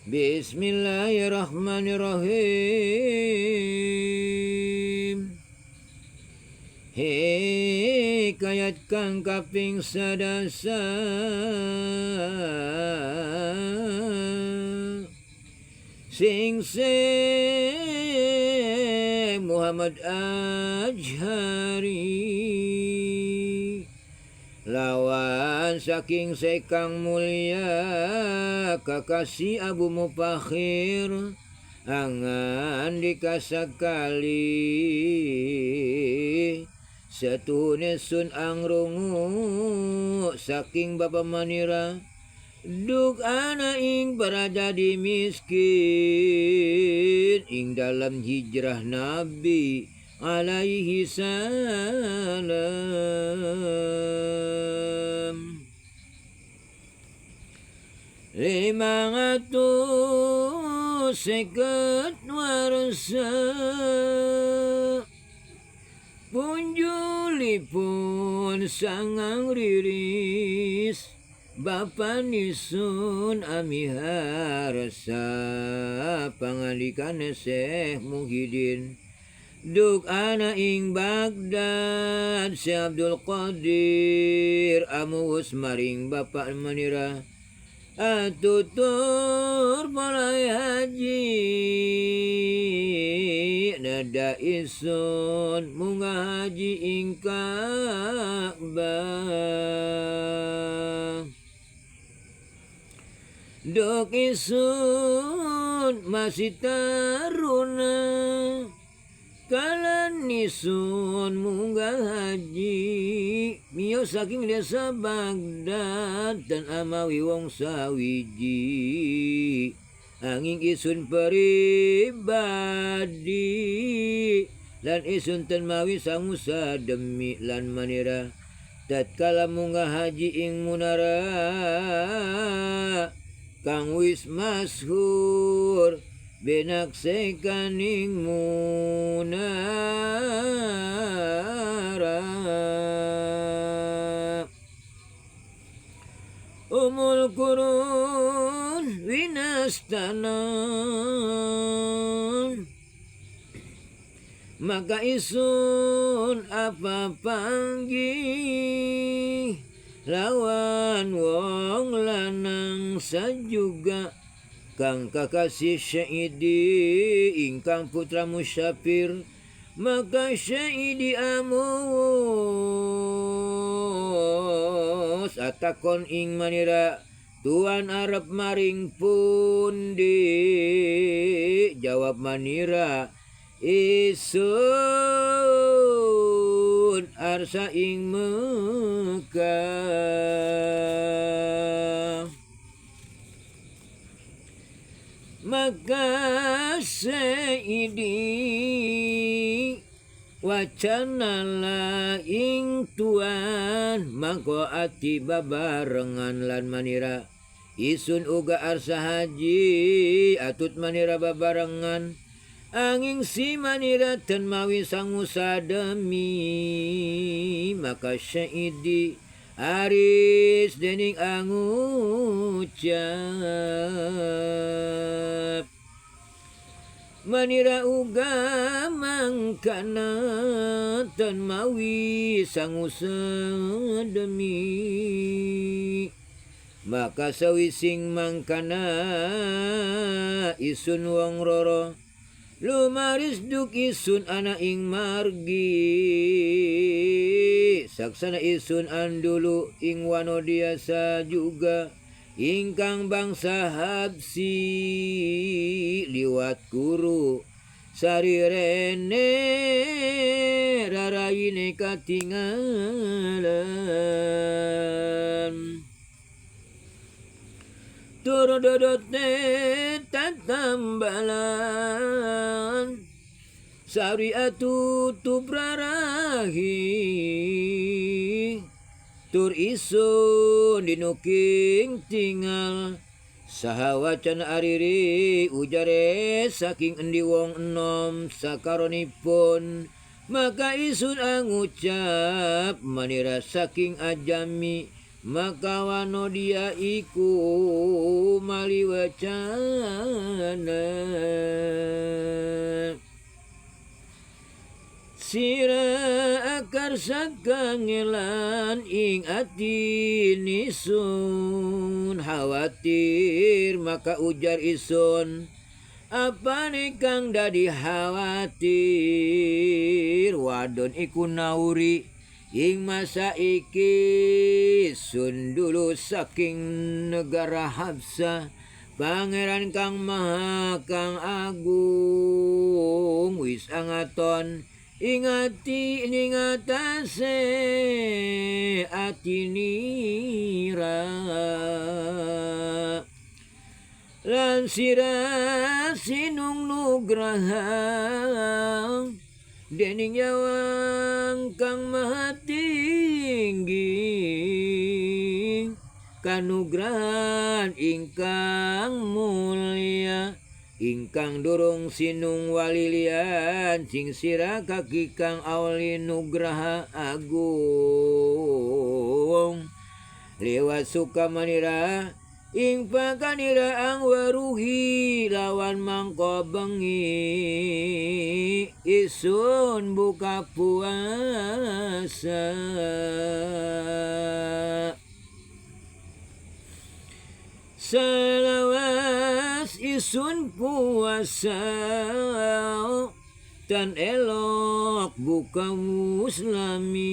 Bismillahirrahmanirrahim. Hikayat kang kaping sadasa sing Muhammad Ajhari lawan saking sekang mulia kakasih Abu Mufakhir angan dikasakali setuhune sun angrungu saking Bapa Manira duk ana ing berada di miskin ing dalam hijrah Nabi alaihi salam. 550 warsa punjulipun sangang riris Bapa nisun amiharsa pangandikane Syekh Muhyiddin duk ana ing Baghdad Syekh Abdul Qadir amuus maring Bapak Manira atutur mulai haji nada isun munggah haji ing Ka'bah duk isun masih taruna kalan isun munggah haji miyos saking desa Baghdad dan amawi wong sawiji angin isun pribadi lan isun ten mawi sangusa demi lan manira tatkala munggah haji ing munara kang wis masyhur benaksekaning munara. Umul kurun winastanan maka isun apa panggih lawan wong lanang sajuga kang kakasih Syaidi ingkang putra Musyafir maka Syaidi amus atakon ing manira tuan arep maring pundi jawab manira isun arsa ing Mekah. Maka Saidi wacana la ing tuan mangko ati babarengan lan manira isun uga arsa haji atut manira babarengan angin si manira ten mawi sangusa demi maka Saidi aris dening angucap manira uga mangkana ten mawi sangusa demi maka sawising mangkana isun wong roro lumaris duk isun ana ing margi saksana isun andulu ing wanodiasa juga ingkang bangsa Habsi liwat kuru sarirene raraine katingalan tur dodote tatambalan sariatu tubrarahi tur isun dinuking tingal saha wacana ariri ujare saking endi wong enom sakaronipun maka isun angucap manira saking ajami maka wanodia iku maliwa wacana. Sira akar sakangelan ing ati nisun khawatir maka ujar isun apane kang dadi khawatir wadon iku nauri ing masa iki sun dulu saking negara Habsah pangeran kang maha kang agung wis angaton ing ati ning atase ati nira lan sira sinung nugraha dening yawang kang maha tinggi kanugrahan ingkang mulia ingkang durung sinung walilian sing sira kaki kang awli nugraha agung liwat sukamanira ing pakanira ang waruhi lawan mangko bengi isun buka puasa. Salawas isun puasa tan elok buka muslami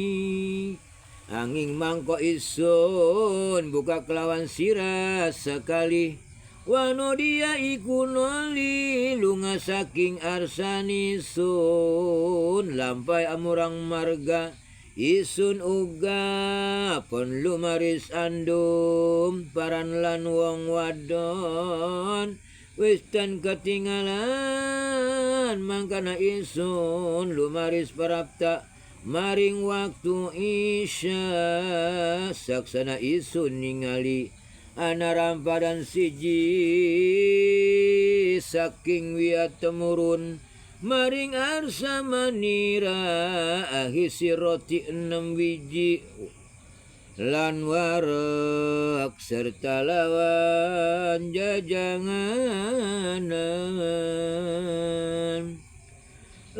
angin mangko isun buka kelawan sira sekali wanodia iku noli lunga saking arsani sun lampai amurang marga isun uga pon lumaris andum paran lan wong wadon wis tan ketinggalan mangkana isun lumaris parapta maring waktu isya saksana isun ningali ana rampadan siji saking wiat temurun maring arsa manira ahisi roti 6 wiji lan warek serta lawan jajanganan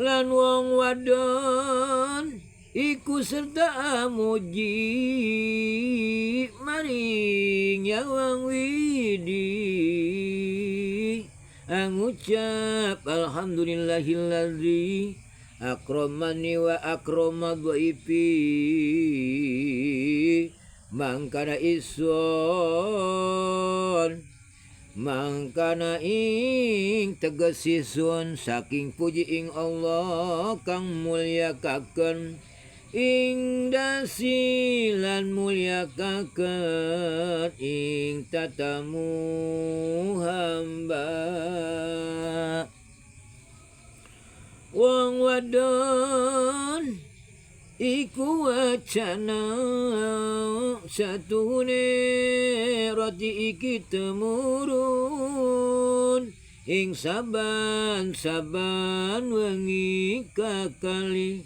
lan wong wadon iku serta amuji maring yawang widi angucap alhamdulillahillazi akramani wa akrama dhaifi mangkana isun mangkana ing tegesisun saking puji ing Allah kang mulyakaken ing dasi lan mulyakaken ing tatamu hamba. Wong wadon iku wacana satuhune roti iki temurun ing saban-saban wengi kakali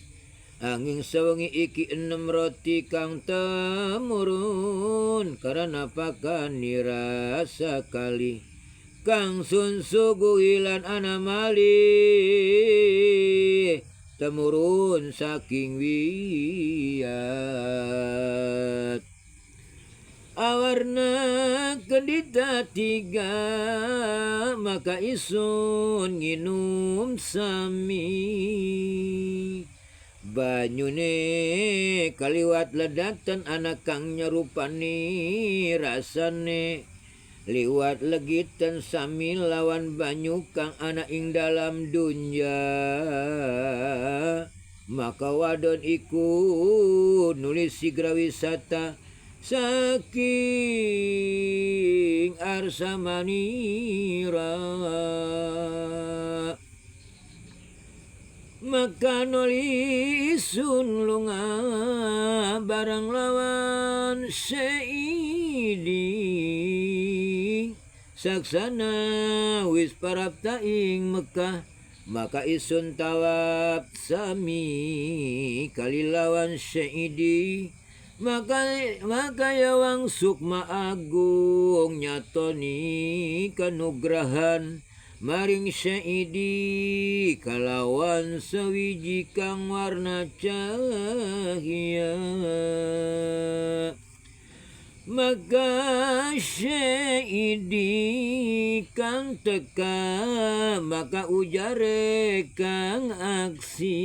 angin sewengi iki 6 roti kang temurun karena pakanira sakali kang sun suguhi lan ana malih temurun saking wiyat. Awarna kendita 3 maka isun nginum sami banyune kaliwat ledatan anak kang nyerupani rasane liwat legitan sami lawan banyu kang ana ing dalam dunya maka wadon iku nulis sigra wisata saking arsa manira maka nolisun lunga barang lawan seidi saksana wis parapta ing Mekah maka isun tawab sami kali lawan seidi Maka yawang Sukma Agung nyatoni kanugrahan maring Syaidi kalawan sawiji kang warna cahya. Maka Syaidi kang teka maka ujare kang aksi.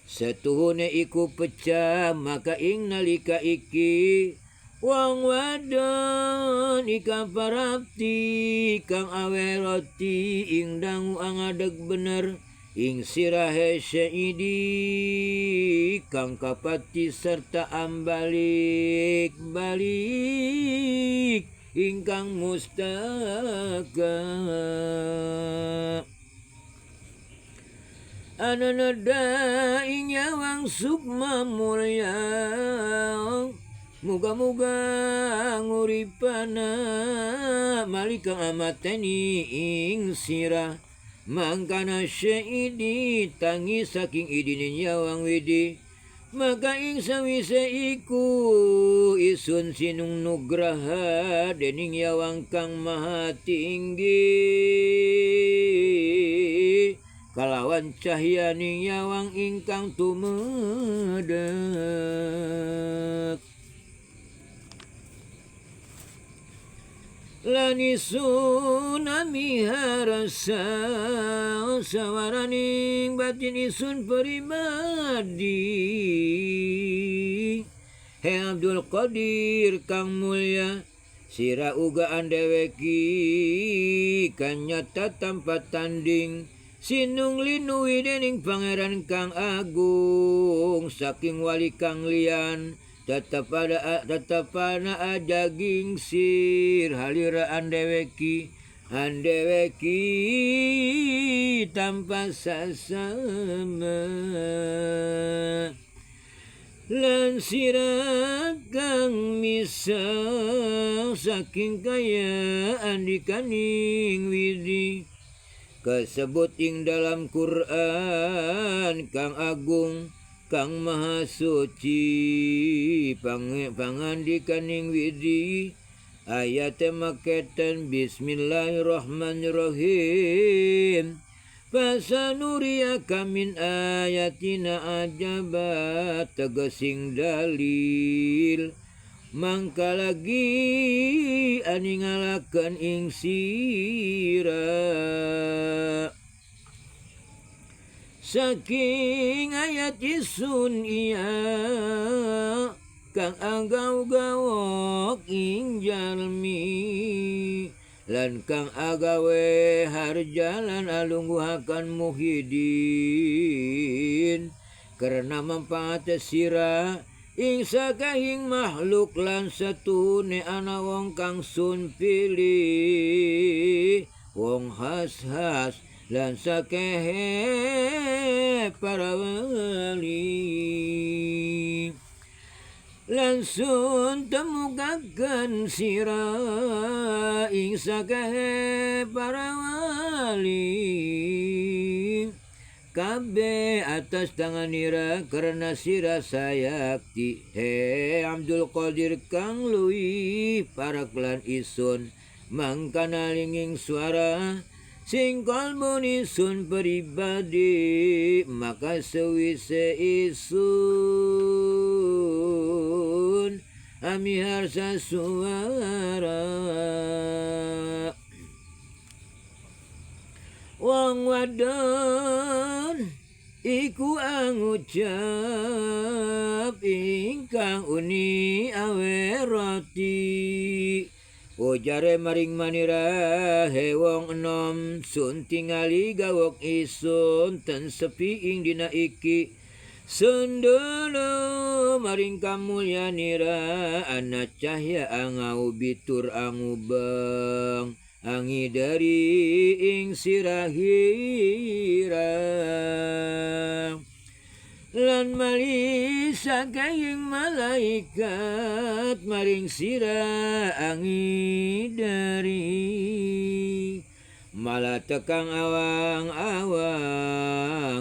Setuhune iku pecah maka ing nalika iki wong wadon ika parapti kang awe roti ing dangu angadeg bener ing sirahe Syaidi kang kapati serta ambalik balik ingkang mustaka. Ananada ing yawang Sukma Mulya muga-muga nguripana malikang amateni ing sirah. Mangkana Syaidi tangi saking idinin yawang widi. Maka ing sawise iku isun sinung nugraha dening yawang kang maha tinggi kalawan cahyaning yawang ingkang tumedek. Lan isun amiharasa sawaraning batin isun pribadi. He Abdul Qadir kang mulya sira uga andeweki kang nyata tanpa tanding sinung linuwi dening pangeran kang agung saking wali kang liyan tetep ana aja gingsir halira andeweki andeweki tanpa sasama. Lan sira kang misah saking kaya andikaning widi kasebut ing dalam Quran kang agung kang maha suci pangandikaning widi ayat maketen bismillahirrahmanirrahim. Fasanuriyaka min ayatina ajaba tegesing dalil mangka lagi aningalaken ing sira. Saking ayat isun iya kang agaw-gawok ing jalmi lan kang agawe harjalan alungguhakan muhidin karena manfaat sira ing sakahing makhluk lan satune ana wong kang sun pilih wong khas-khas lan sakehe para wali. Lan sun temukaken sira ing sakehe para wali kabeh atas tanganira karena sira sayakti. He Abdul Qadir kang luwih para klan isun mangkana linging suara sing kalbun isun pribadi maka sewise isun amiharsa suara. Wong wadon iku angucap ingkang uni awe roti ujare maring manira he wong enom sun tingali gawok isun ten sepi ing dina iki sendana maring kamulyanira ana cahya angau bitur angubeng angidari ing sirahira. Lan mali sakaying malaikat maring sira angidari malah tekang awang-awang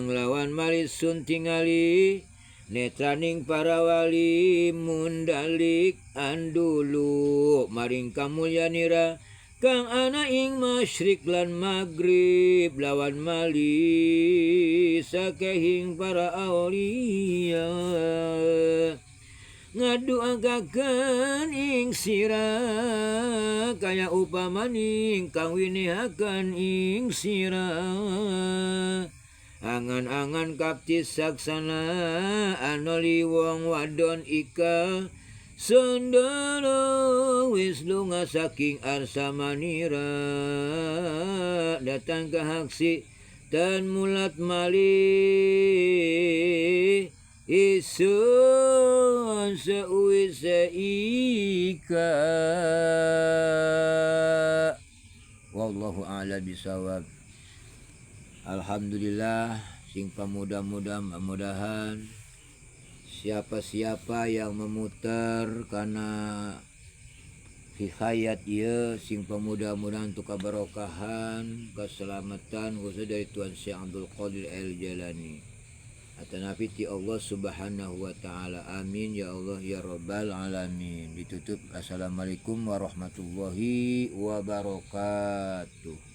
lawan mali sun tingali Netraning para wali mundalik andulu maring kamulyanira kang ana ing masyrik lan maghrib lawan mali sakehing para aulia ngaduakaken ing sira kaya upamaning kang winihaken ing sira angan-angan kapti saksana anoli wong wadon ika sendana wis lunga saking arsa manira datang ke haksi dan mulat mali isun seuwise ika. Wallahu a'lam bisawab. Alhamdulillah sing pamuda-muda mudahan siapa-siapa yang memutar karena hikayat ieu sing pamuda-mudahan untuk kebarokahan keselamatan khusus dari Tuan Syekh Abdul Qadir El Jailani atanapi ti Allah Subhanahu wa taala. Amin ya Allah ya rabbal alamin. Ditutup, assalamualaikum warahmatullahi wabarakatuh.